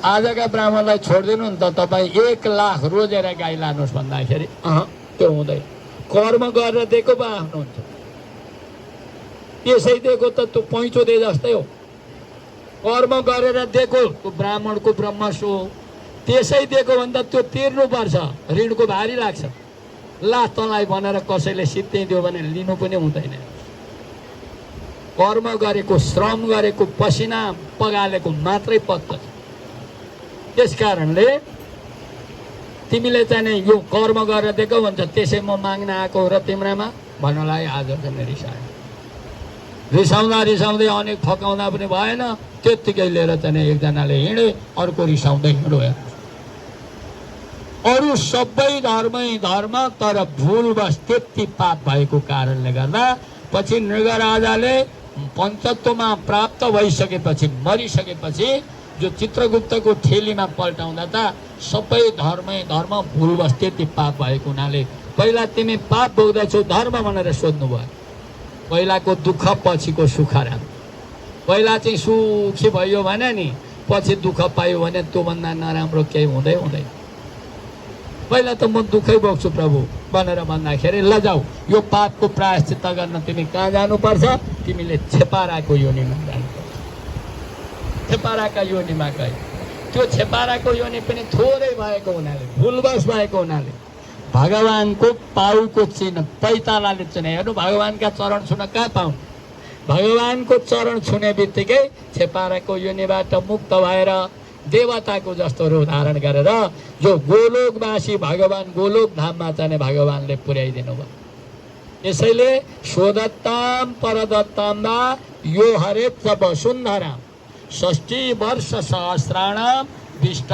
आजका ब्राह्मणलाई छोडिदिनु नि त तपाईँ 1 लाख रोजेर गाई लानुहोस् भन्दाखेरि त्यो हुँदैन। कर्म गरेर दिएको पो आफ्नो हुन्छ। त्यसै दिएको त त्यो पैँचो दिए जस्तै हो। कर्म गरेर दिएको त्यो ब्राह्मणको ब्रह्मस्व हो। त्यसै दिएको भन्दा त्यो तिर्नुपर्छ, ऋणको भारी लाग्छ। ला तँलाई भनेर कसैले सित्तैदियो भने लिनु पनि हुँदैन। कर्म गरेको, श्रम गरेको, पसिना पगालेको मात्रै पत्ता छ। त्यस कारणले तिमीले चाहिँ नि यो कर्म गरेर दिएको भन्छ, त्यसै म माग्न आएको र तिम्रामा भन्नलाई आज चाहिँ रिसायो। रिसाउँदै अनेक फकाउँदा पनि भएन, त्यत्तिकै लिएर चाहिँ एकजनाले हिँडे, अर्को रिसाउँदै हिँड्यो। अरू सबै धर्मै धर्म, तर भुलवश त्यति पाप भएको कारणले गर्दा पछि नृगराजाले पञ्चत्वमा प्राप्त भइसकेपछि, मरिसकेपछि जो चित्रगुप्तको ठेलीमा पल्टाउँदा त सबै धर्मै धर्म भुलवश त्यति पाप भएको हुनाले पहिला तिमी पाप भोग्दैछौ धर्म भनेर सोध्नु भयो। पहिलाको दुःख पछिको सुख राम्रो। पहिला चाहिँ सुखी भयो भने नि पछि दुःख पायो भने त्योभन्दा नराम्रो केही हुँदैन। पहिला त म दुःखै भोग्छु प्रभु भनेर भन्दाखेरि ल जाऊ यो पापको प्रायश्चित्त गर्न तिमी कहाँ जानुपर्छ? तिमीले छेपाराको योनिमा जानुपर्छ। छेपाराका योनिमा गए। त्यो छेपाराको योनि पनि थोरै भएको हुनाले, भुलवश भएको हुनाले भगवानको पाउको चिन्ह पैतालाले चिन्ह। हेर्नु, भगवानका चरण छुन कहाँ पाउनु? भगवानको चरण छुने बित्तिकै छेपाराको योनिबाट मुक्त भएर देवताको जस्तो रूप धारण गरेर जो गोलोकवासी भगवान गोलोक धाममा चाहिँ भगवानले पुर्याइदिनु भयो। यसैले स्वदत्ताम परदत्ताम वा यो हरे वसुन्धरा 60 वर्ष सहस्राणाम